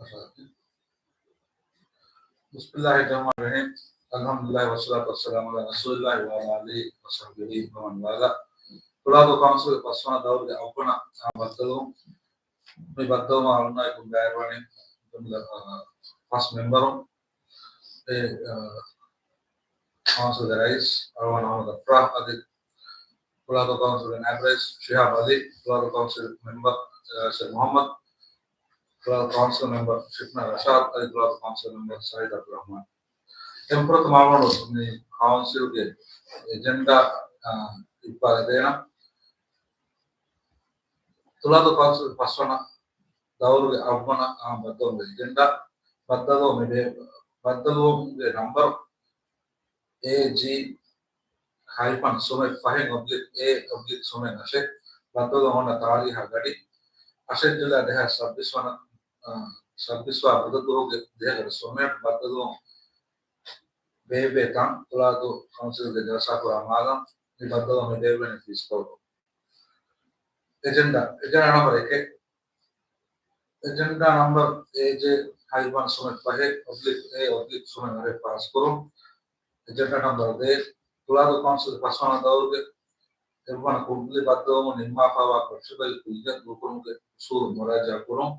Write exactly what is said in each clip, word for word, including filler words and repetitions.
بسم الله الرحمن الرحيم. الحمد لله والصلاة والسلام على رسول الله وعلى آله وصحبه ومن والاه. ތުޅާދޫ ކައުންސިލް ފަސްވަނަ ދައުރުގެ އަށްވަނަ، އާ، ބައްދަލުވުން. މި ބައްދަލުވުމަށް އަޅުންނާއެކު ބައިވެރިވަނީ، އާ، ފަސް މެމްބަރުން. އެ، އާ، ކައުންސިލްގެ ރައީސް އަޅުގަނޑު އަޙްމަދު އަފްރާހް އަދި ތުޅާދޫ ކައުންސިލްގެ ނާއިބު ރައީސް ޝިހާބް އަލީ، ތުޅާދޫ ކައުންސިލް މެމްބަރު، އާ، ޝޭޚް މުޙައްމަދު، ތުޅާދޫ ކައުންސިލް މެމްބަރު ޝިފްނާ ރަޝާދް އަދި ތުޅާދޫ ކައުންސިލް މެމްބަރު ސަޢީދު ޢަބްދުއްރަޙްމާން. އެންމެ ފުރަތަމަ އަޅުގަނޑު މި ކައުންސިލްގެ އެޖެންޑާ، އާ، އިއްވާލަށް ދޭނަން. ތުޅާދޫ ކައުންސިލް ފަސްވަނަ ދައުރުގެ އަށްވަނަ އާންމު ބައްދަލުވުމުގެ އެޖެންޑާ. ބައްދަލުވުމުގެ ބޭ-، ބައްދަލުވުމުގެ ނަންބަރު އޭ ޖީ ހައިފަން ސުމެއް ފަހެއް އޮބްލިކް އޭ އޮބްލިކް ސުމެއް އަށެއް. ބައްދަލުވުން އޮންނަ ތާރީހާ ގަޑި އަށެއް ޖުލައި ދެހާސް ސައްބީސް ވަނަ، އާ، ސައްބީސް ވާ މުދަތުގެ ދިހަ ގަޑި ސުމެއް. ބައްދަލުވުން ބޭއްވޭ ތަން ތުޅާދޫ ކައުންސިލްގެ ޖަލްސާކުރާ މާލަށް. މި ބައްދަލުވުން މި ބޭއްވެނީ ފީސްކޮޅު. އެޖެންޑާ، އެޖެންޑާ ނަމްބަރު އެކެއް. އެޖެންޑާ ނަމްބަރު އޭ ޖޭ ހައިފަން ސުމެއް ފަހެއް އޮބްލިކް އޭ އޮބްލިކް ސުމެއް އަށެއް ފާސްކުރުން. އެޖެންޑާ ނަމްބަރު ދޭއް، ތުޅާދޫ ކައުންސިލް ފަސްވަނަ ދައުރުގެ އެއްވަނަ ކުއްލި ބައްދަލުވުމުން ނިންމާފައިވާ ކޮށިފައި ކުއްޔަށް ދޫކުރުމުގެ އުސޫލު މުރާޖަޢާ ކުރުން.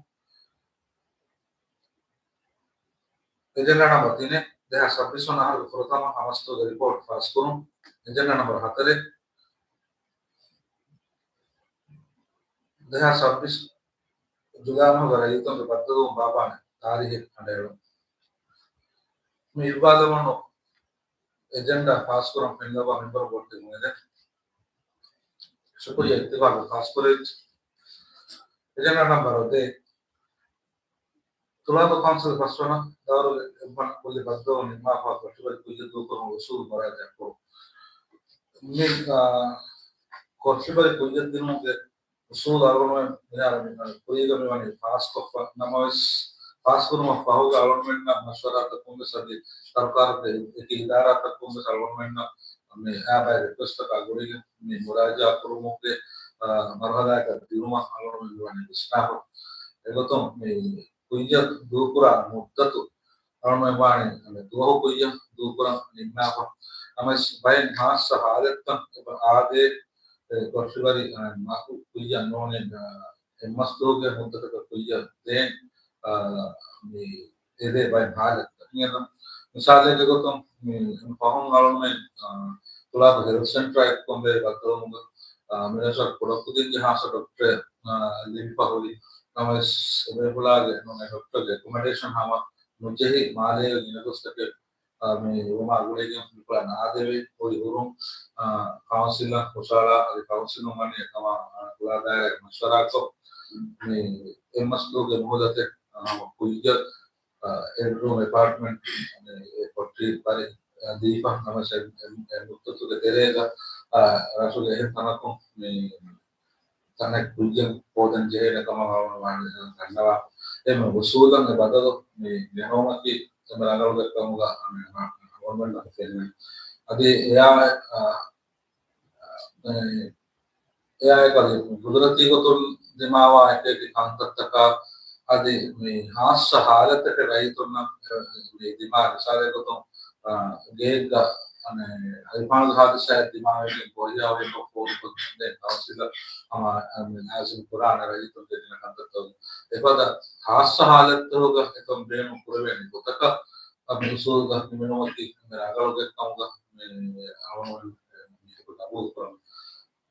އެޖެންޑާ ނަމްބަރު ތިނެއް، ދެހާސް ސައްބީސް ވަނަ އަހަރުގެ ފުރަތަމަ ހަމަސްތަކުގެ ރިޕޯޓް ފާސްކުރުން. އެޖެންޑާ ނަމްބަރު ހަތަރެއް، ދެހާސް ސައްބީސް ޖުލައި މަހުގެ ރައްޔިތުންގެ ބައްދަލުވުން ބާއްވާނެ ތާރީހެއް ކަނޑައެޅުން. މި އިއްވާލެވުނު އެޖެންޑާ ފާސްކުރަން ފެނިލައްވާ މެމްބަރުން ވޯޓް ދެއްވުން އެދެން. ޝުކުރިއްޔާ އިއްތިފާޤު ފާސްކުރެވިއްޖެ. އެޖެންޑާ ނަމްބަރު ދޭއް، ތުޅާދޫ ކައުންސިލް ފަސްވަނަ ދައުރުގެ އެއްވަނަ ކުއްލި ބައްދަލުވުން ނިންމާފަ ކޮށިފައި ކުއްޔަށް ދޫކުރުމުގެ އުސޫލު މުރާޖަޢާ ކުރުން. މި، އާ، ކޮށިފައި ކުއްޔަށް ދިނުމުގެ އުސޫލު އަޅުގަނޑުމެން މިހާރު މި ކުރީގަ މިވަނީ ފާސްކޮށްފަ ނަމަވެސް، ފާސްކުރުމަށް ފަހުގަ އަޅުގަނޑުމެންނަށް މަޝްވަރާތަކުން ވެސް އަދި ސަރުކާރުގެ އެކި އިދާރާތަކުން ވެސް އަޅުގަނޑުމެންނަށް މި އާބައި ރިކުއެސްޓަކާ ގުޅިގެން މި މުރާޖަޢާ ކުރުމުގެ، އާ، މަރުހަލާއަކަށް ދިނުމަށް އަޅުގަނޑުމެން މިވަނީ ވިސްނާފަ. އެގޮތުން މި ކުއްޔަށް ދޫކުރާ މުއްދަތު އަޅުގަނޑުމެން ވާނީ ދުވަހު ކުއްޔަށް ދޫކުރަން ނިންމާފަ. ނަމަވެސް ބައެއް ހާއްސަ ހާލަތްތައް އެބަ އާދޭ، އެ، ކޮށިވަރި، އަ، މަހު ކުއްޔަށް ނޫނީ، އަ، އެއްމަސްދުވަހުގެ މުއްދަތަކަށް ކުއްޔަށް ދޭން، އަ، މި އެދޭ ބައެއް ހާލަތްތައް. މިއަދު މިސާލެއްގެ ގޮތުން މި ފަހުން އަޅުގަނޑުމެން، އަ، ތުޅާދޫ ހެލްތް ސެންޓަރާ އެއްކޮށް ބޭއްވި ބައްދަލުވުމުގަ، އަ، މިރަށަށް ކުޑަކުދިންގެ ހާއްސަ ޑޮކްޓަރެއް، އަ، ލިބިފަ ހުރި. ނަމަވެސް އެބޭފުޅާގެ ނޫނީ ޑޮކްޓަރުގެ އެކޮމޮޑޭޝަން ހަމަ ނުޖެހި މާލޭގެ ގިނަ ގޮސްތަކެއް އާ، މި ވުމާ ގުޅިގެން މިކުޅަ ނާދެވޭ ހުރި ހުރުން، އާ، ކައުންސިލަށް ހުށަހަޅާ އަދި ކައުންސިލުން ވަނީ އެކަމާ، އާ، ކުޅަދާއިރާގެ މަޝްވަރާކޮށް، މި އެއްމަސްދުވަހުގެ މުހުލަތެއް، އާ، ކުއްޔަށް، އާ، އެއް ރޫމް އެޕާޓްމަންޓް، މި އެ ކޮޓަރި ވަރެއް، އާ، ދީފަ ނަމަވެސް އެ، އެ، އެ މުއްދަތުގެ ތެރޭގަ، އާ، ރަށުގެ އެހެން ތަނަކުން މި ތަނެއް ކުއްޔަށް ހޯދަން ޖެހޭނެ ކަމަށް އަޅުގަނޑު ދަންނަވާ. އެހެން އުސޫލަށް އެ ބަދަލު މި ގެނައުމަކީ އެންމެ ރަނގަޅު ގޮތްކަމުގަ އަޅުގަނޑުމެންނަށް ފެންނަނީ. އަދި އެއާ، އާ، އާ، އެ، އެއާއެކު އަދި ގުދުރަތީ ގޮތުން ދިމާވާ އެކި އެކި ކަންތައްތަކާ އަދި މި ހާއްސަ ހާލަތްތަކެއް ރައްޔިތުންނަށް، އެ، މި ދިމާ މިސާލެއް ގޮތުން އާ، ގެއެއްގަ، އަނެއް، އައިފާނުގެ ހާދިސާއެއް ދިމާވެގެން ކޮރިއާވެގެން ފޯރުކޮށްދޭން ކައުންސިލަށް ހަމަ، އަނެއް، ލާޒިމް ކުރާނެ ރައްޔިތުންގެ ގިނަ ކަންތައްތައް. އެފަދަ ހާއްސަ ހާލަތްތަކުގަ އެކަން ބޭނުން ކުރެވޭނެ ގޮތަކަށް، އަ، މި އުސޫލުގަ ހިމެނުމަކީ އެންމެ ރަނގަޅު ގޮތްކަމުގަ މި އަޅުގަނޑު މީހަކު ގަބޫލު ކުރަން.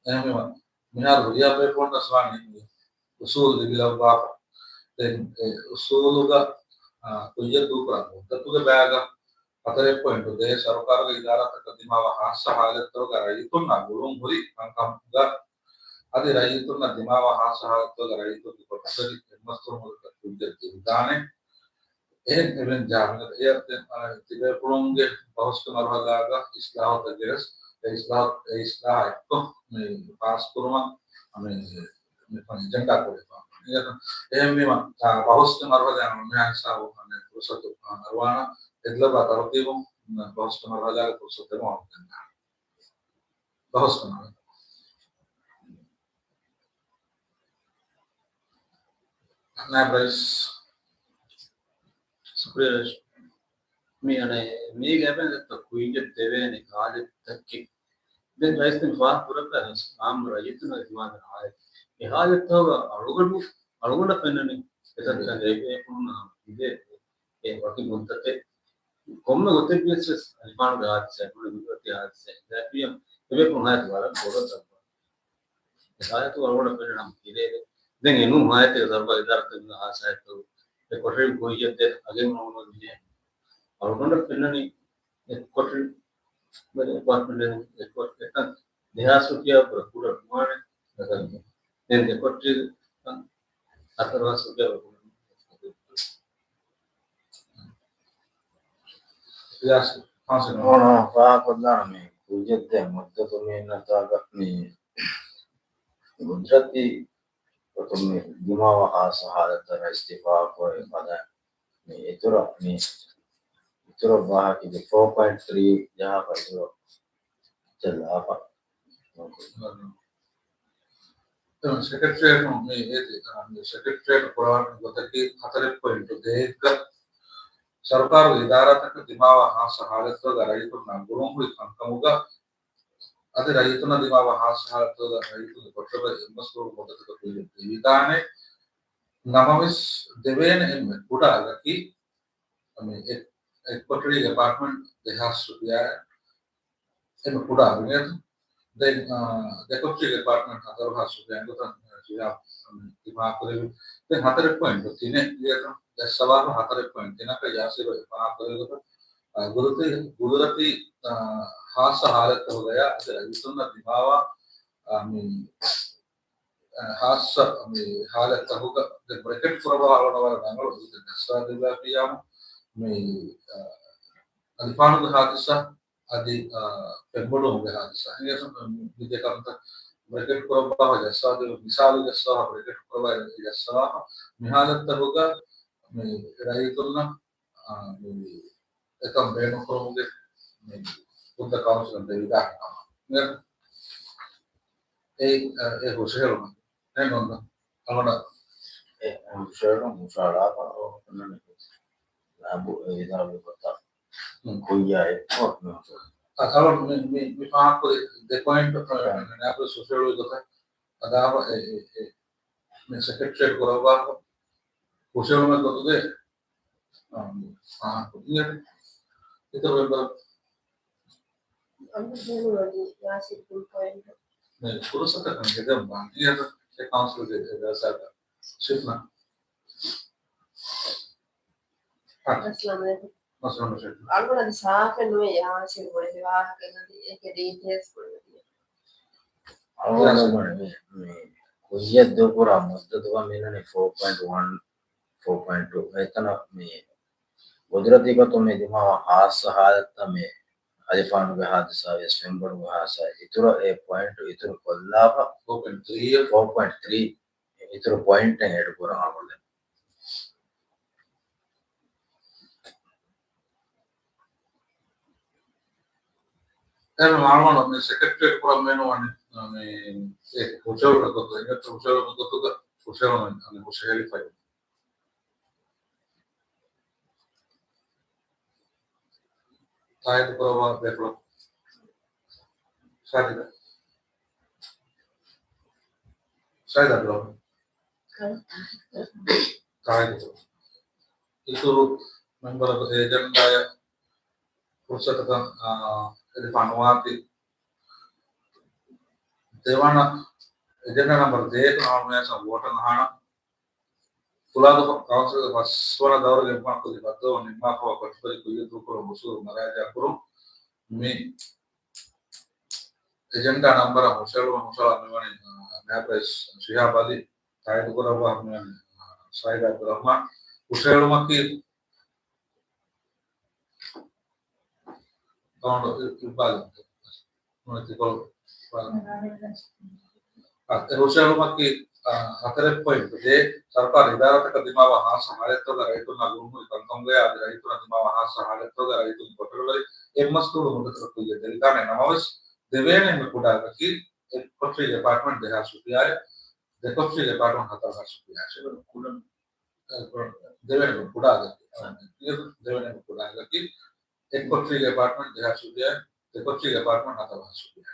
އެހެންވީމަ، މިހާރު ހުރިހާ ބޭފުޅުންނަށް ވާނީ މި އުސޫލު ލިބިލައްވާފަ. ދެން އެ އުސޫލުގަ، އާ، ކުއްޔަށް ދޫކުރާ މުއްދަތުގެ ބައިގަ ހަތަރެއް ޕޮއިންޓު ދޭއް، ސަރުކާރުގެ އިދާރާތަކަށް ދިމާވާ ހާއްސަ ހާލަތްތަކުގަ ރައްޔިތުންނާ ގުޅުން ހުރި ކަންކަމުގަ އަދި ރައްޔިތުންނަށް ދިމާވާ ހާއްސަ ހާލަތްތަކުގަ ރައްޔިތުންގެ ކޮޓަރި އެއްމަސް ދުވަހު މުއްދަތަށް ކުއްޔަށް ގެންދާނެ. އެހެން އެވެން ޖާމިނަށް އެ ތިބޭފުޅުންގެ ބަހުސްގެ މަރުހަލާގަ އިސްލާހުތައް ގެނެސް، އެ އިސްލާހު، އެ އިސްލާހާ އެއްކޮށް މި ފާސްކުރުމަށް މި މި އެޖެންޑާ ކުރެފަ. އެހެންވީމަ، އާ، ބަހުސްގެ މަރުހަލާ މިހާ ހިސާބު މި ފުރުސަތު، އާ، އަރުވާނަ އެދިލައްވާ ތަރުތީބު، މި ބަހުސްގެ މަރުހަލާގެ ފުރުސަތު ދެމަވަން ކަންނާނެ. ބަހުސްގެ މަރުހަލާ. ނާއިބް ރައީސް. މި އަނެއް މީގެ އެބައިން ދެއްތޯ ކުއްޔަށް ދެވޭނެ ހާލަތްތަކެއް. ދެން ރައީސް ދެން ފާހަގަ ކުރައްވާ ވެސް އާއްމު ރައްޔިތުންނަށް ދިމާވެ ހާލަތް. އެ ހާލަތްތަކުގަ އަޅުގަނޑު، އަޅުގަނޑަށް ފެންނަނީ އެތަންތަން އެ ބޭފުޅުންނަށް ހަމަ އިނދޭ އެ ވަކި ގޮތްތަކެއް. ކޮންމެ ގޮތެއްވިޔަސް ވެސް އަލިފާނުގެ ހާދިސާ، މުޅި ގުދުރަތީ ހާދިސާ އެބައި ކުއްޔަށް އެބޭފުޅުން ހާލަތު ވަރަށް ބޮޑަށް ދަށްވާ. ހާލަތު އަޅުގަނޑަށް ފެންނަނީ ހަމަ ކިރޭގެ. ދެން އެނޫން ހާލަތެއް ސަރުކާރު އިދާރާތަކުން ހާދިސާއެއް އެ ކޮޓަރިން ކުއްޔަށް ދޭ އަގެއް ނޯންނަ މީހެއް. އަޅުގަނޑަށް ފެންނަނީ އެ ކޮޓަރިން އެޕާޓްމަންޓް އެ ކޮޓަރި އެކަން ދެހާސް ރުފިޔާ ކުޑަ ނުވާނެ. ދެން ދެ ކޮޓަރި ހަތަރު ހާސް ރުފިޔާ ކުޑަ ނުވާނެ. ފާހަގަކޮށްލާނަ މި ކުއްޔަށްދޭ މުއްދަތު މިންނަތާގަ މި ގުދުރަތީ ގޮތުން މި ދިމާވާ ހާއްސަ ހާލަތަށް ރައީސް ތި ފާހަގަކުރެއްވި ފަދައިން މި އިތުރަށް މި އިތުރަށް ވާހަކަ ފޯ ޕޮއިންޓް ތްރީ ޖަހާފަ އިތުރަށް ޖަހާފަ. ސެކްރެޓަރިއޭޓުން މި އޭތި، އާ، މި ސެކްރެޓަރިއޭޓު ކުރާނެ ގޮތަކީ ހަތަރެއް ޕޮއިންޓު ދޭއްގަ ސަރުކާރުގެ އިދާރާތަކަށް ދިމާވާ ހާއްސަ ހާލަތުގަ ރައްޔިތުންނާ ގުޅުންހުރި ކަންކަމުގަ އަދި ރައްޔިތުންނަށް ދިމާވާ ހާއްސަ ހާލަތުގަ ރައްޔިތުންގެ ކޮޓަރި އެއްމަސް ކުރުމުގެ މުއްދަތުގަ ކުއްޔަށް ދެވިދާނެ. ނަމަވެސް ދެވޭނެ އެންމެ ކުޑަ އަގަކީ މި އެ، އެއް ކޮޓަރީގެ އެޕާޓްމަންޓް ދެހާސް ރުފިޔާއެއް. އެންމެ ކުޑަ އަގު ނޭދު. ދެން، އާ، ދެ ކޮޓަރީގެ އެޕާޓްމަންޓް ހަތަރު ހާސް ރުފިޔާ ގޮތަށް، އާ، ޖިހާ ދިމާކުރެވި. ދެން ހަތަރެއް ޕޮއިންޓު ތިނެއް ލިޔަތަން ޖައްސަވާފަ ހަތަރެއް ޕޮއިންޓު ތިނަކަށް ޔާސިރު ފާހަގަކުރެއްވި ގޮތަށް، އާ، ގުދުރަތީ، ގުދުރަތީ، އާ، ހާއްސަ ހާލަތްތަކުގަޔާ އަދި ރައްޔިތުންނަށް ދިމާވާ، އާ، މި އަ، ހާއްސަ މި ހާލަތްތަކުގަ ދެން ބްރެކެޓް ކުރައްވާ އަޅުގަނޑަށް ވަރަށް ރަނގަޅު އެގޮތަށް ޖައްސާދެއްވާފިއްޔާމު މި، އަ، އަލިފާނުގެ ހާދިސާ އަދި، އަ، ފެންބޮޑުވުމުގެ ހާދިސާ. އެހެންވެ މި ދެ ކަންތައް ބްރެކެޓް ކުރައްވާފަ ޖައްސާދެއްވި، މިސާލު ޖައްސާފަ ބްރެކެޓް ކުރައްވާ ޖައްސާފަ މި ހާލަތްތަކުގަ މި ރައްޔިތުންނަށް އާ، މި އެކަން ބޭނުންކުރުމުގެ މި ހުއްދަ ކައުންސިލަށް ދެވިދާނެ ކަމަށް. އެ، އެ ހުށަހެޅުމަށް. އެ ނޯންދަ. އަޅުގަނޑަށް އެ ހުށަހެޅުން ހުށަހަޅާފަ އޮންނަނީ ނާބު އެ ވިދާޅުވި ގޮތަށް ކުއްޔާ އެއްކޮށް މި ހުށަހެޅުން. އަ، އަޅުގަނޑު މި، މި، މި ފާހަގަކުރި ދެ ޕޮއިންޓު، އަ، ނާބު ހުށަހެޅުވި ގޮތަށް އަދާފަ އެ، އެ، އެ، މި ސެކްރެޓަރިއޭޓް ކުރައްވާފަ ހުށަހެޅުމެއް ގޮތުގައި އާ، އާ، އިނގޭ. އިތުރު މެމްބަރު. އަންހެނުން އަދި ޔާސިރު ފުލް ޕޮއިންޓު. މި ފުރުސަތަކަށް ހެދެމުން ބާ. އިނގޭ އެ ކައުންސިލްގެ ދަރަސްތަކަށް. ޝިފްނާ. އައްސަލާމު އަލައިކުމް. އައްސަލާމު އަލައިކުމް. އަޅުގަނޑަށް ސާފެއް ނުވޭ ޔާސިރު ބުނެދި ވާހަކަ އެކަނި އޭގެ ޑީޓެއިލްސް ބުނެދި. އަޅުގަނޑު މި، މި ކުއްޔަށް ދޫކުރާ މުއްދަތުގަ މިނަނީ ފޯ ޕޮއިންޓް ވަން، ފޯ ޕޮއިންޓް ޓޫ. އެތަނަށް މި ގުދުރަތީ ގޮތުން މި ދިމާވާ ހާއްސަ ހާލަތްތައް މި އަލިފާނުގެ ހާދިސާ ވިޔަސް ފެންބޮޑުގެ ހާދިސާ އިތުރަށް އެ ޕޮއިންޓް އިތުރު ކޮށްލާފަ ފޯ ޕޮއިންޓް ތްރީ، ފޯ ޕޮއިންޓް ތްރީ އިތުރު ޕޮއިންޓެއް އެޑް ކުރަން އަޅުގަނޑު. އެހެން އަޅުގަނޑު މި ސެކްރެޓަރިއޭޓް ކުރަން މެނު ވަނީ، މި، އެ ހުށަހެޅުމެއް ގޮތުގަ، އެ ހުށަހެޅުމެއް ގޮތުގަ ހުށަހެޅުމެއް، އަނެއް ހުށަހެޅިފައި. ތާއީދު ކުރައްވާ ބޭފުޅަކު. ޝާހިދާ. ޝާހިދާ ބުރޯ. ތާއީދު ކުރައްވާ. އިތުރު މެމްބަރަކު އެޖެންޑާއަށް ފުރުސަތަކަށް، އާ، އެދިފާ ނުވާތީ. ދެވަނަ އެޖެންޑާ ނަމްބަރު ދޭއަކު ނާމިނޭޝަން ވޯޓަށް އަހާނަން. ފުލާދު ކައުންސިލްގެ ފަސްވަނަ ދައުރުގެ އެއްމާ ކުދި ބައްދަލުވުން ނިންމާފަވާ ކޮޓަރި ކުއްޔަށް ދޫކުރުމަށް އުސޫލު މަރާޖާ ކުރުން. މި އެޖެންޑާ ނަމްބަރަށް ހުށަހެޅުމަށް ހުށަހަޅާ މިވަނީ، އާ، ނާއިބު ރައީސް ޝިހާބް އަލީ، ތާއީދު ކުރައްވާ މިވަނީ، އާ، ސައީދު އަބްދުއްރަހްމާން. ހުށަހެޅުމަކީ ކައުންޓަރ އި-، އިއްބާލު. އަ، އެ ހުށަހެޅުމަކީ، އަ، ހަތަރެއް ޕޮއިންޓް ދޭއް ސަރުކާރު އިދާރާތަކަށް ދިމާވާ ހާއްސަ ހާލަތްތަކުގަ ރައްޔިތުންނާ ގުޅުންހުރި ކަންކަމުގައި އަދި ރައްޔިތުންނާ ދިމާވާ ހާއްސަ ހާލަތްތަކުގަ ރައްޔިތުންގެ ކޮޓަރިވެރި އެއްމަސް ކުރުމުގެ މުއްދަތަކަށް ކުއްޔަށް ދެވިދާނެ. ނަމަވެސް ދެވޭނެ އެންމެ ކުޑަ އަގަކީ އެއް ކޮޓަރީގެ އެޕާޓްމަންޓް ދެހާސް ރުފިޔާއެއް، ދެ ކޮޓަރީގެ އެޕާޓްމަންޓް ހަތަރު ހާސް ރުފިޔާއެއް. ކުޑަ ދެވޭނެ ކުޑަ އަގަކީ. ދެވޭނެ ކުޑަ އަގަކީ އެއް ކޮޓަރީގެ އެޕާޓްމަންޓް ދެހާސް ރުފިޔާ، ދެ ކޮޓަރީގެ އެޕާޓްމަންޓް ހަތަރު ހާސް ރުފިޔާ.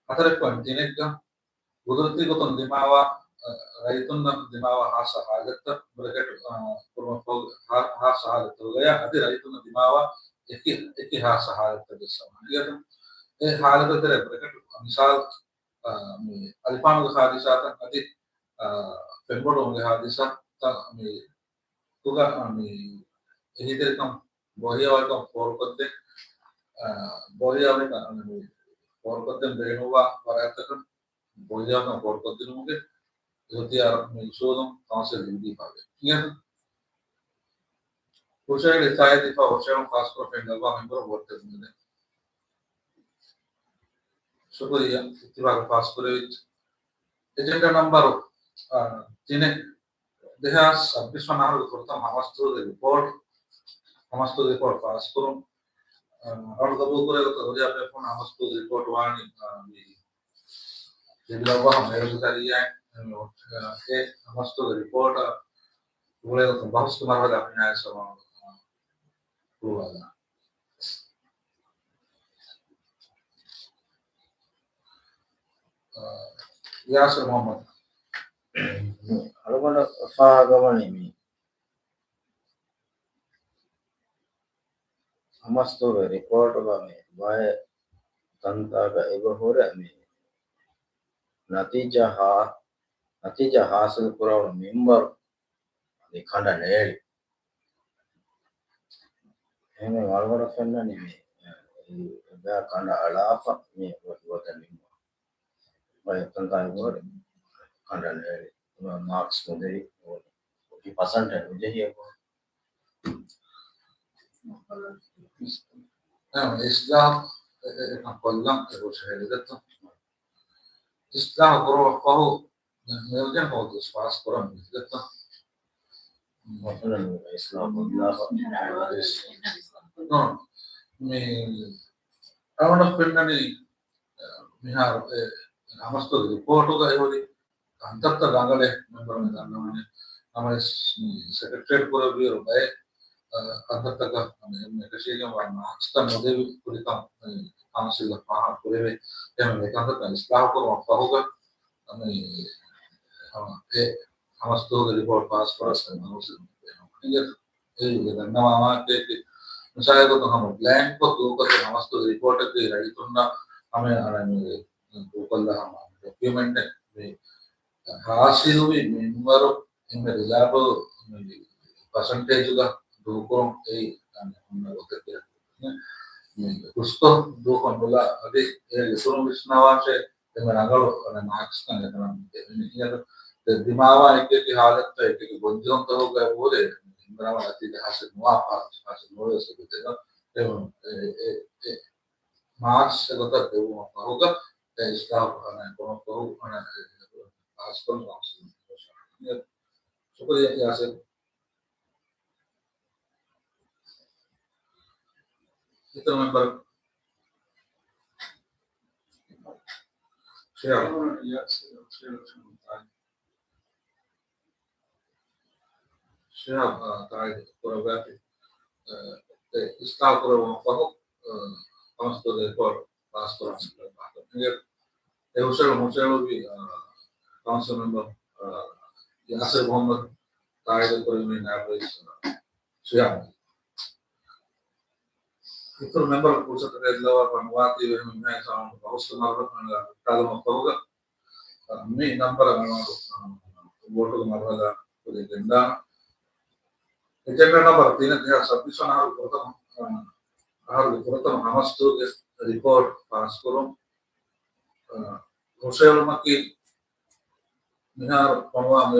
ހަތަރެއް ޕޮއިންޓް ތިނެއްގަ ގުދުރަތީ ގޮތުން ދިމާވާ، އަ، ރައްޔިތުންނަށް ދިމާވާ ހާއްސަ ހާލަތްތައް ބްރެކެޓް، އަ، ކުރުމަށް ފަހު، ހާ-، ހާއްސަ ހާލަތްތަކުގަޔާ އަދި ރައްޔިތުންނަށް ދިމާވާ އެކި، އެކި ހާއްސަ ހާލަތްތައް ވެސް ސަމާނުގެ އެ ހާލަތުގެ ތެރޭ ބްރެކެޓް މިސާލް، އަ، މި އަލިފާނުގެ ހާދިސާތައް އަދި، އަ، ފެންބޮޑުވުމުގެ ހާދިސާތައް މި ތުގަ، މި އެހީތެރިކަން ބޯހިޔާވަހިކަން ފޯރުކޮށްދޭ، އަ، ބޯހިޔާވަހިކަން މި ފޯރުކޮށްދޭން ބޭނުންވާ ފަރާތްތަކަށް ބޯހިޔާވަހިކަން ފޯރުކޮށްދިނުމުގެ އިޚްތިޔާރު މި އުސޫލުން ކައުންސިލް ލިބިދީފަވޭ. އިނގޭތަ؟ ހުށަހެޅި ތާއީދުވެފަ ހުށަހެޅުން ފާސްކުރަން ފެންނަވާ މެމްބަރު ވޯޓް ދެއްވުމެވެ. ޝުކުރިއްޔާ، އިއްތިފާގު ފާސްކުރެވިއްޖެ. އެޖެންޑާ ނަމްބަރު، އާ، ތިނެއް، ދެހާސް ސައްބީސް ވަނަ އަހަރުގެ ފުރަތަމަ ހަމަސްތޫގެ ރިޕޯޓް، ހަމަސްތޫގެ ރިޕޯޓް ފާސްކުރުން، އާ، އަޅު ގަބޫލުކުރޭ ގޮތަށް ހުރިހާ ބޭފުޅުން ހަމަސްތޫގެ ރިޕޯޓް ވާނީ، އާ، މި ލިބިލައްވާ މޭރުގެ ކަރިޔާ، އާ، އެ ހަމަސްތޫގެ ރިޕޯޓަށް ގުޅޭގޮތުން ބަހުސްގެ މަރުހަލާ މިހާރު ސަމާލު ކުރުވާލާ. ޔާސިރު މުހައްމަދު. އަޅުގަނޑަށް ފާހަގަވަނީ މި ހަމަސްތޫގެ ރިޕޯޓުގަ މި ބައެއް ތަންތާގަ އެބަ ހުރެ މި ނަތީޖާ ހާ-، ނަތީޖާ ހާސިލް ކުރެވުނު މިންވަރު އަދި ކަނޑަ ނޭޅި. އެހެންވެ، އަޅުގަނޑަށް ފެންނަނީ މި، އެ، އެ، ކަނޑަ އަޅާފަ މި ވަ-، ވަދެ ނިންމު. ބައެއް ތަންތާ އެބަހުރި ކަނޑަ ނޭޅި. މާކްސް ނުދެވި، އެ ޕަސަންޓެއް ނުޖެހި އެބަހުރި. އެ، އިސްލާހު، އެ، އެ، އެކަން ކޮށްލަން އެ ހުށަހެޅިގަތުން. އިސްލާހު ކުރުމަށް ފަހު، މި އުޖެން ހޯދުސް ފާސް ކުރަން މި ދެތަ؟ މަސަލަން، އިސްލާމް އަ، މި އަޅުގަނޑަށް ފެންނަނީ، މިހާރު އެ ހަމަސްތޫގެ ރިޕޯޓުގައި ހުރި ކަންތައްތައް ރަނގަޅޭ މެމްބަރުން ދަންނަވަނީ. ނަމަވެސް މި ސެކްރެޓަރިއޭޓް ކުރެއްވިއިރު ބައެއް، އަ، ކަންތައްތަކަށް އެންމެ އެކަށީގެންވާ މާކްސްތައް ނުދެވި ކުރިކަން މި ކައުންސިލަށް ފާހަގަ ކުރެވޭ. އެހެންވެ މި ކަންތައްތައް އިސްލާހު ކުރުމަށް ފަހުގަ މި، އެ، ހަމަސްތޫގެ ރިޕޯޓް ފާސް ކުރަސް އެ ދަންނަވާ މާކެއް މިސާލެއް ގޮތުން ހަމަ ބްލޭންކް ކޮށް ދޫކޮށް ހަމަސްތޫގެ ރިޕޯޓަކީ ރައްޔިތުންނަށް ހަމަ އަނެއް މި ދޫކޮށްލާ ހަމަ ޑޮކިއުމެންޓެއް މި ހާސިލުވި މިންވަރު އެންމެ ރިލައިބަލް މި ޕަސަންޓޭޖުގަ ދޫކުރުން އެއީ އަނެއް ހުންނަ ގޮތެއް ކިޔަން. މި ހުސްކޮށް ދޫކޮށް ނުލާ އަދި އެ އިތުރުން ވިސްނަވާށޭ ދެން ރަނގަޅު މާކްސް ކަން އެކަނަމިކް ދެ-، ދިމާވާ އެކިއެކި ހާލަތްތައް އެކިއެކި ބޮންޖެހުންތަކުގައި ހުރެ އިމްރާން އަތީގެ ހާސިލް ނުވާ ފާސް ހާސިލް ނުވެސް އެގޮތެއް އެ، އެ، އެ، މާކްސް އެގޮތަށް ދެވުމަށް ފަހުގަ އެ އިސްލާހު ކުރުމަށް ފަހު އަނެއް ފާސް ކޮށް މާކްސް. ޝުކުރިއްޔާ ޔާސިރް. އިތުރު މެމްބަރު ޝިހާބް. ޝިހާބް، އާ، ތާއީދު ކުރައްވާފި، އާ، އެ އިސްލާހު ކުރެއްވުމަށް ފަހު، އާ، ކައުންސިލްގެ ރިޕޯޓް ފާސް ކުރަން ސަބަބު އިނގޭ. އެ ހުށަހެޅު-، ހުށަހެޅުއްވި، އާ، ކައުންސިލް މެމްބަރު، އާ، ޔާސިރު މުހައްމަދު ތާއީދު ކުރެއްވީ ނާއިބު ރައީސް ޝިޔާމް. އިތުރު މެމްބަރުން ފުރުސަތު ހޭދަލަވާފަ ނުވާތީވެ މިހާ ސާމަން ބަހުސް މަރުހަ ހުއްޓާލުމަށް ފަހުގަ، މި ނަމްބަރަށް މިވަނު ވޯޓުގެ މަރުހަލާ ކުރި ގެންދާނަ. އެޖެންޑާ ނަމްބަރު ތިނެއް ދެހާސް ސައްބީސް ވަނަ އަހަރު ފުރަތަމަ، އަ، އަހަރުގެ ފުރަތަމަ ހަމަސްތޫގެ ރިޕޯޓް ފާސްކުރުން، އަ، ހުށަހެޅުމަކީ މިހާރު ފޮނުވާ މި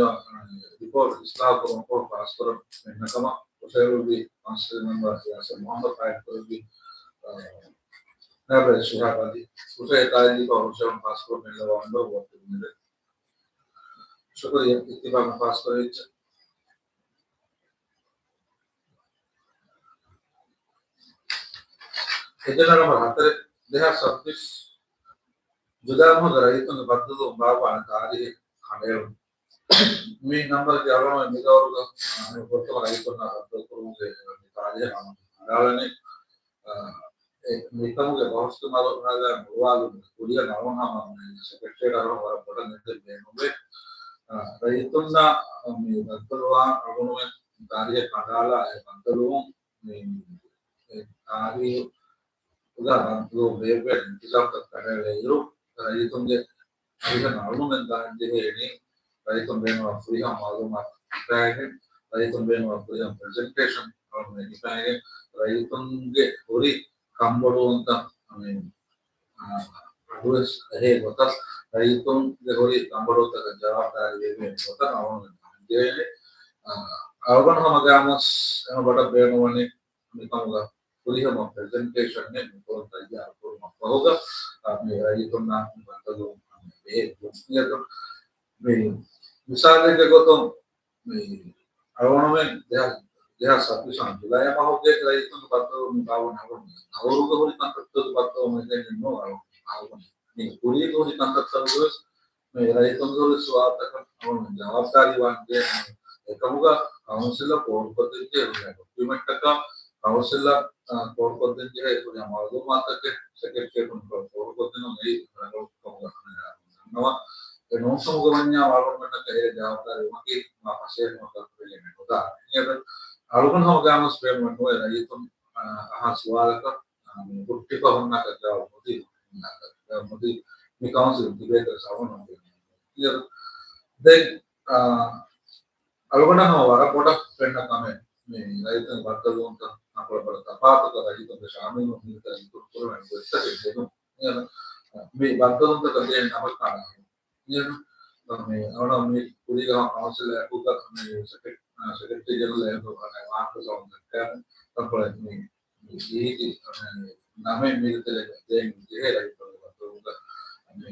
ރިޕޯޓް އިސްލާހު ކުރުމަށް ފަހު ފާސްކުރަން މިންނަ ކަމަށް ހުށަހެޅުއްވި ކައުންސިލް މެމްބަރ ޔާސިރު މުހައްމަދު ތާއީދު ކުރެއްވި، އަ، ނާއިބު ރައީސް ޝިހާބް އަލީ ހުށަހެޅި ތާއީދު ކުރެއްވި ހުށަހެޅުން ފާސްކުރުން މިންނަވާ މެމްބަރު ވޯޓް ދެއްވުމެވެ. ޝުކުރިއްޔާ، އިއްތިފާގުން ފާސްކުރެވިއްޖެ. އެޖެންޑާ ނަމްބަރު ހަތަރެއް، ދެހާސް ސައްބީސް ޖުލައި މަހުގެ ރައްޔިތުންގެ ބައްދަލުވުން ބާއްވާނެ ތާރީހެއް ކަނޑައެޅުން. މި ނަމްބަރުގެ އަޅުގަނޑު މި ދައުރުގަ މި ފުރަތަމަ ރައްޔިތުންނާ ބައްދަލުކުރުމުގެ ތާރީޚެއް ހަމަ ހަނދާންވަނީ. އެ، މިކަމުގެ ބަހުސް މަރުހަލާ ނުވާލުމުގެ ކުރިއަށް ނަވަންހަމަ ސެކްރެޓަރިއޭޓަށް ވަރަށް ބޮޑަށް ނެތެއް ބޭނުންވޭ. އަ، ރައްޔިތުންނާ މި ބައްދަލުވާ އަޅުގަނޑުމެން ތާރީޚެއް ކަނޑާލާ އެ ބައްދަލުވުން މި، އެ ތާރީޚުގަ ބައްދަލުވުން ބޭއްވޭ އިންތިޒާމްތައް ކަނޑައެޅޭއިރު، ރައްޔިތުންގެ އަރިހަށް އަޅުގަނޑުމެން ދާން ޖެހޭނީ، ރައްޔިތުން ބޭނުންވާ ފުރިހަމަ މައުލޫމާތު ހިފައިގެން، ރައްޔިތުން ބޭނުންވާ ފުރިހަމަ ޕްރެޒެންޓޭޝަން އަޅުގަނޑުމެން ހިފައިގެން، ރައްޔިތުންގެ ހުރި ކަންބޮޑުވުންތައް، އަމި، އަ، އަޑުވެސް އެހޭ ގޮތަށް، ރައްޔިތުންގެ ހުރި ކަންބޮޑުވުންތަކަށް ޖަވާބުދާރީ ވެވޭ ގޮތަށް އަޅުގަނޑުމެން ދާން ޖެހޭނީ. އަ، އަޅުގަނޑު ހަމަ ގާމަސް އެމަ ބަޑަށް ބޭނުންވަނީ މިކަމުގަ ފުރިހަމަ ޕްރެޒެންޓޭޝަންއެއް މިކޮޅުން ތައްޔާރު ކުރުމަށް ފަހުގަ، އަ، މި ރައްޔިތުންނާ މި ބައްދަލުވުން ބެހޭ ގޮތް. މި މިސާލެއްގެ ގޮތުން، މި އަޅުގަނޑުމެން ދެހާ-، ދެހާސް ސައްބީސް ވަނަ ޖުލައި މަހުގެ ރައްޔިތުންގެ ބައްދަލުވުން މި ބާވަން އަޅުގަނޑު ދައުރުގަ ހުރި ކަންތައްތަކުގެ ބައްދަލުވުން މިދެން ނޫން އަޅުގަނޑު މި ކުރީގަ ހުރި ކަންތައްތަކުގަވެސް މި ރައްޔިތުންގެ ހުރި ސުވާލުތަކަށް އަޅުގަނޑު ޖަވާބުދާރީ ވާން ޖެހޭ. އެކަމުގަ ކައުންސިލަށް ފޯރުކޮށްދޭންޖެހޭ ޑޮކިއުމެންޓްތަކަށް، ކައުންސިލަށް، އާ، ފޯރުކޮށްދޭންޖެހޭ ހުރިހާ މައުލޫމާތަކެއް ސެކްރެޓަރިއޭޓުން ފޯރުކޮށްދިނުން އެއީ ރަނގަޅު ކަމުގަ ދަންނަވަން. އެ ނޫންކަމުގަ ވަންޏާ އަޅުގަނޑުމެންނަކަށް އެ ޖަވާބުދާރީ ވުމަކީ މާ ފަސޭހަ ކަމަކަށް ވެގެން ނުދާނެ. އަޅުގަނޑު ހަމަ ގާމަސް ބޭނުމެއް ނުވޭ ރައްޔިތުން، އާ، އަހާ ސުވާލަކަށް މި ހުއްޓިފަ ހުންނަކަށް ޖަވާބު ނުދީ، ނުދީ މި ކައުންސިލް ތިބޭތަ ސަވަނު. ދެން، އާ، އަޅުގަނޑަށް ހަމަ ވަރަށް ބޮޑަށް ފެންނަ ކަމެއް މި ރައްޔިތުން ބައްދަލުވުންތައް ނަކުޅަ ބޮޑަށް ތަފާތުކޮށް ރައްޔިތުންގެ ޝާމިލު މި ބައްދަލުވުންތަކަށް ދޭން ނަމަ ކާނާ. މި ބައްދަލުވުންތަކަށް ދޭން ނަމަ ކާނާ. އަޅުގަނޑު މި ކުރީގަ ކައުންސިލް އެކުގަ މި ސެކްރެޓް-، ސެކްރެޓަރީ ޖެނެރަލް އެކު ވާހަކަ ސަވަން ދައްކާ ތަންކޮޅެއް މި މި ރީތި ނަމެއް މި ތެރޭގަ ދޭން ޖެހޭ ރައްޔިތުންގެ ބައްދަލުވުމުގަ މި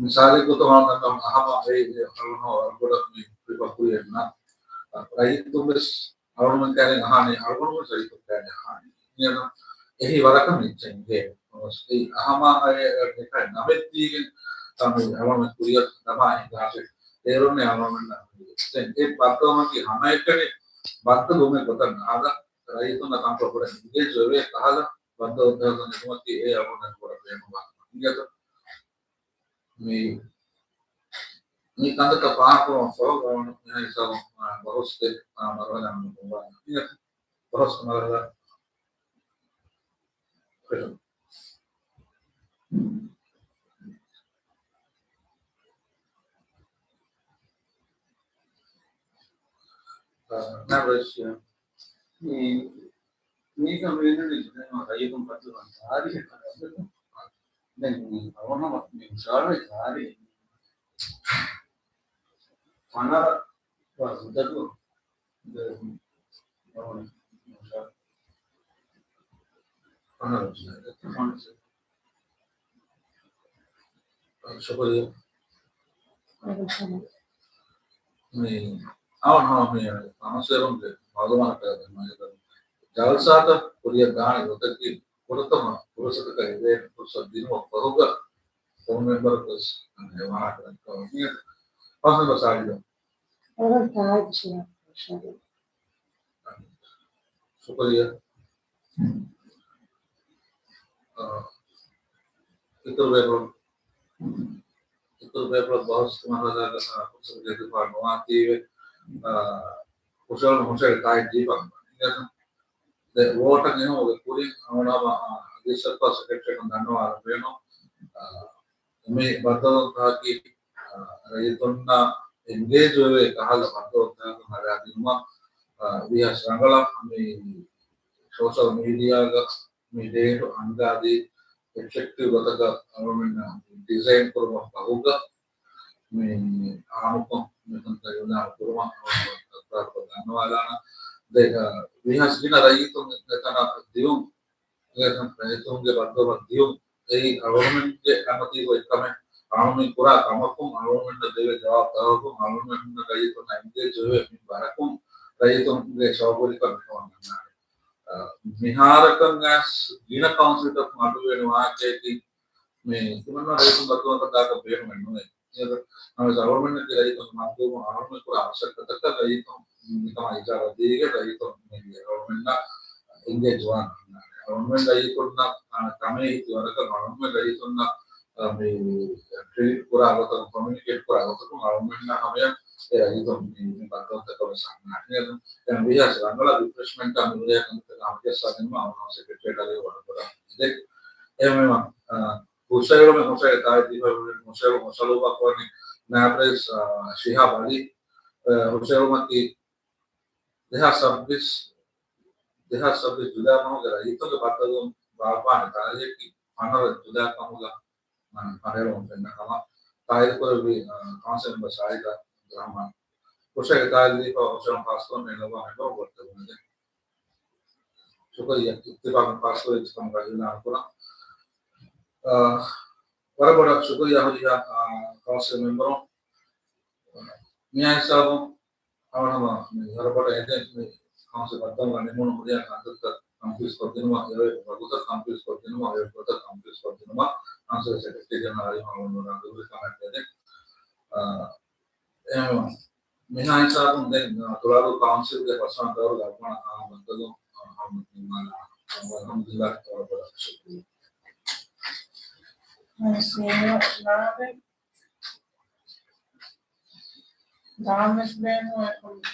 މިސާލެއް ގޮތަށް ހަމަ އަހަމަ އެ އަޅުގަނޑު ވަރަށް ބޮޑަށް މި ކުރި ކުރިއެއް ނަ ރައްޔިތުން ވެސް އަޅުގަނޑުމެން ކައިރިން އަހާނީ، އަޅުގަނޑު ވެސް ރައްޔިތުން ކައިރިން އަހާނީ. އެހީ ވަރަކަށް މި އެއްޗެއް ނުހޭ. އެ އަހަމާ އެ ނިކަން ނަމެއް ދީގެން ތަން އަޅުގަނޑުމެން ކުރިއަށް ދަމާ ހިނގާށޭ. އޭރުންނޭ އަޅުގަނޑުމެންނަށް ދެން އެ ބައްދަލުވުމަކީ ހަމައެކަނި ބައްދަލުވުމެއް ގޮތަށް ނާދަ ރައްޔިތުންނަށް ކަންކޮށް ބޮޑަށް އެންގޭޖް ވެވޭ ކަހަލަ ބައްދަލުވުންތަކަށް ނިކުމަކީ އެ އަޅުގަނޑު ބޮޑަށް ބޭނުންވާ ކަމެއް. މި، މި ކަންތައްތައް ފާހަގަކުރުމަށް ފަހު އަޅުގަނޑު މިހާ ހިސާބުން، އާ، ބަހުސްތެއް، އާ، މަރުހަލާ ނުކުންވާނެ. ބަހުސް މަރުހަލާ. ނަރަށް މީސް މީހުން ރައްޔިތުން ބައްދަލުވާން ތާރީޚެއް ކަނޑައަޅަން. ދެން މި އަވަހަމަ މި ހުށަހަޅުވި ތާރީޚެއް ފަނަރަ ވަ ހުދަދު. ޝުކުރިއްޔާ. މި އަވަހަމަ މި އަމަސޭރުންގެ މައުލޫމާތު ދެން ޖަލްސާތައް ކުރިއަށް ދާނެ ގޮތަކީ ފުރަތަމަ ފުރުސަތަކަށް އެދޭނެ ފުރުސަތު ދިނުމަށް ފަހުގަ ފޯން ނަމްބަރަކަށް ވެސް ވާހަކަ ދައްކަވަން. ފާސް ނަމްބަރ ސާޅީސް. އަވަލް ތާޖް ޝާ. ޝުކުރިއްޔާ. އާ، އިތުރު ބޭފުޅުން، އިތުރު ބޭފުޅަށް ބަހުސް މަރުހަލާގަ، އާ، ފުރުސަތު ދެއްވާ ނުވާތީވެ، އާ، ހުށަހަޅު ހުށަހެޅި ތާއެއް ދީފަ. ދެ ވޯޓަށް އެހުމުގެ ކުރިން އަޅުގަނޑު ހަމަ، އާ، އަދިސް ސައްކާ ސެކްރެޓަރީއަކުން ދަންނަވާލަން ބޭނުން. އާ، މި ބައްދަލުވުންތަކަކީ، އާ، ރައްޔިތުންނާ އެންގޭޖް ވެވޭ ކަހަލަ ބައްދަލުވުންތަކަކަށް ހަރާދިނުމަށް، އާ، ވީހާވެސް ރަނގަޅަށް މި ސޯޝަލް މީޑިއާގަ މި ޑޭޓު އަންގާދީ އެފެކްޓިވް ގޮތަކަށް އަޅުގަނޑުމެންނަށް ޑިޒައިން ކުރުމަށް ފަހުގަ މި އާންމުކޮށް މިކަންތައް އިއުލާން ކުރުމަށް އަޅުގަނޑު ތަކްރާރުކޮށް ދަންނަވާލާނަން. ދެ، އާ، ވީހާވެސް ގިނަ ރައްޔިތުން އެތަނަށް ދިއުން، އެ ރައްޔިތުންގެ ބައްދަލުވުމަށް ދިއުން އެއީ އަޅުގަނޑުމެންގެ ކަންމަތީގަ އެއްކަމެއް. އަޅުގަނޑުމެން ކުރާ ކަމަކުން، އަޅުގަނޑުމެންނަށް ދެވޭ ޖަވާބުތަކަކުން، އަޅުގަނޑުމެން ރައްޔިތުންނާ އެންގޭޖް ވެވޭ މި ވަރަކުން ރައްޔިތުންގެ ޝައުގުވެރިކަން މިކަމަށް ނަންނާނެ. އާ، މިހާރަކަށް ވެސް ގިނަ ކައުންސިލްތަކުން އަޑުއިވޭނެ ވާހަކަޔަކީ މި ތިމަންނަ ރައްޔިތުން ބައްދަލުވުންތަކަށް ދާކަށް ބޭނުމެއް ނުވޭ. ނަމަވެސް އަޅުގަނޑުމެންނަކީ ރައްޔިތުން މަންދޫބު އަޅުގަނޑުމެން ކުރާ މަސައްކަތަށް ރައްޔިތުން މިކަމަށް އިޖާޒަތް ދީގެން ރައްޔިތުން މި އަޅުގަނޑުމެންނަށް އެންގޭޖް ވާން. އަޅުގަނޑުމެން ރައްޔިތުންނަށް ކަމެއް ހިތިވަރަކަށް އަޅުގަނޑުމެން ރައްޔިތުންނަށް މި ޓްރީޓް ކުރާ ގޮތަކުން، ކޮމިއުނިކޭޓް ކުރާ ގޮތަކުން އަޅުގަނޑުމެންނަށް ހަމަޔަށް އެ ރައްޔިތުން މި ބައްދަލުތަކަށް ވެސް އަންނާނެ. ދެން ވީހާސް ރަނގަޅަށް ރިފްރެޝްމެންޓާ މި ހުރިހާ ކަންތައްތަކަށް ހަމަޖައްސާ ދިނުމަށް އަޅުގަނޑު ސެކްރެޓަރިއޭޓަށް ވަރަށް ބޮޑަށް އިދެ. އެހެންވީމަ، ހުށައެޅުމެއް ހުށައެޅު ތާއީދު ދީފަ ހުށައެޅު ހުށައެޅުމަށް ކުރަނީ ނާއިބު ރައީސް، އާ، ޝިހާބް އަލީ، އާ، ހުށައެޅުމަކީ ދެހާސް ސައްބީސް، ދެހާސް ސައްބީސް ޖުލައި މަހުގެ ރައްޔިތުންގެ ބައްދަލުވުން ބާއްވާނެ ތާރީހަކީ ފަނަރަ ޖުލައި މަހުގަ ފަނަރަ ފަނަރަ ފެންނަ ކަމަށް ތާއީދު ކުރެއްވި، އާ، ކައުންސިލް މެމްބަރ ސާއިދާ އަބްދުއްރަހްމާން. ހުށައެޅު ތާއީދު ދީފަ ހުށައެޅު ފާސްކުރަން މި ލައްވާ މެމްބަރުން ވޯޓް ދެވުނުގެ ޝުކުރިއްޔާ، އިއްތިފާޤުން ފާސްކުރެއްވި ކަމަކަށް އިޢުލާން ކުރަން. އާ، ވަރަށް ބޮޑަށް ޝުކުރިއްޔާ ހުރިހާ، އާ، ކައުންސިލް މެމްބަރުން. މިއާ ހިސާބުން ހަމަ ހަމަ މި ވަރަށް ބޮޑަށް އެދެން މި ކައުންސިލް ބައްދަލުގަ ނިމުނު ހުރިހާ ކަންތައްތައް ކަމްޕްލީޓް ކޮށްދިނުމަށް އެ ވަގުތަށް ކަމްޕްލީޓް ކޮށްދިނުމަށް އެ ވަގުތަށް ކަމްޕްލީޓް ކޮށްދިނުމަށް ކައުންސިލް ސެކްރެޓަރީ ޖެނެރަލް އަލީ މަހްމޫދު ރަނގަޅު ކަމެއް އެދެން. އާ، އެހެންވީމަ، މިހާ ހިސާބުން ދެން، އާ، ތުޅާދޫ ކައުންސިލްގެ ފަސްވަނަ ދައުރުގެ އަޅުގަނޑަށް އާ ބައްދަލު، އާ، އަލްޙަމްދުލިއްލާހް، ވަރަށް ބޮޑަށް ޝުކުރިއްޔާ. ދާންވެސް ބޭނުން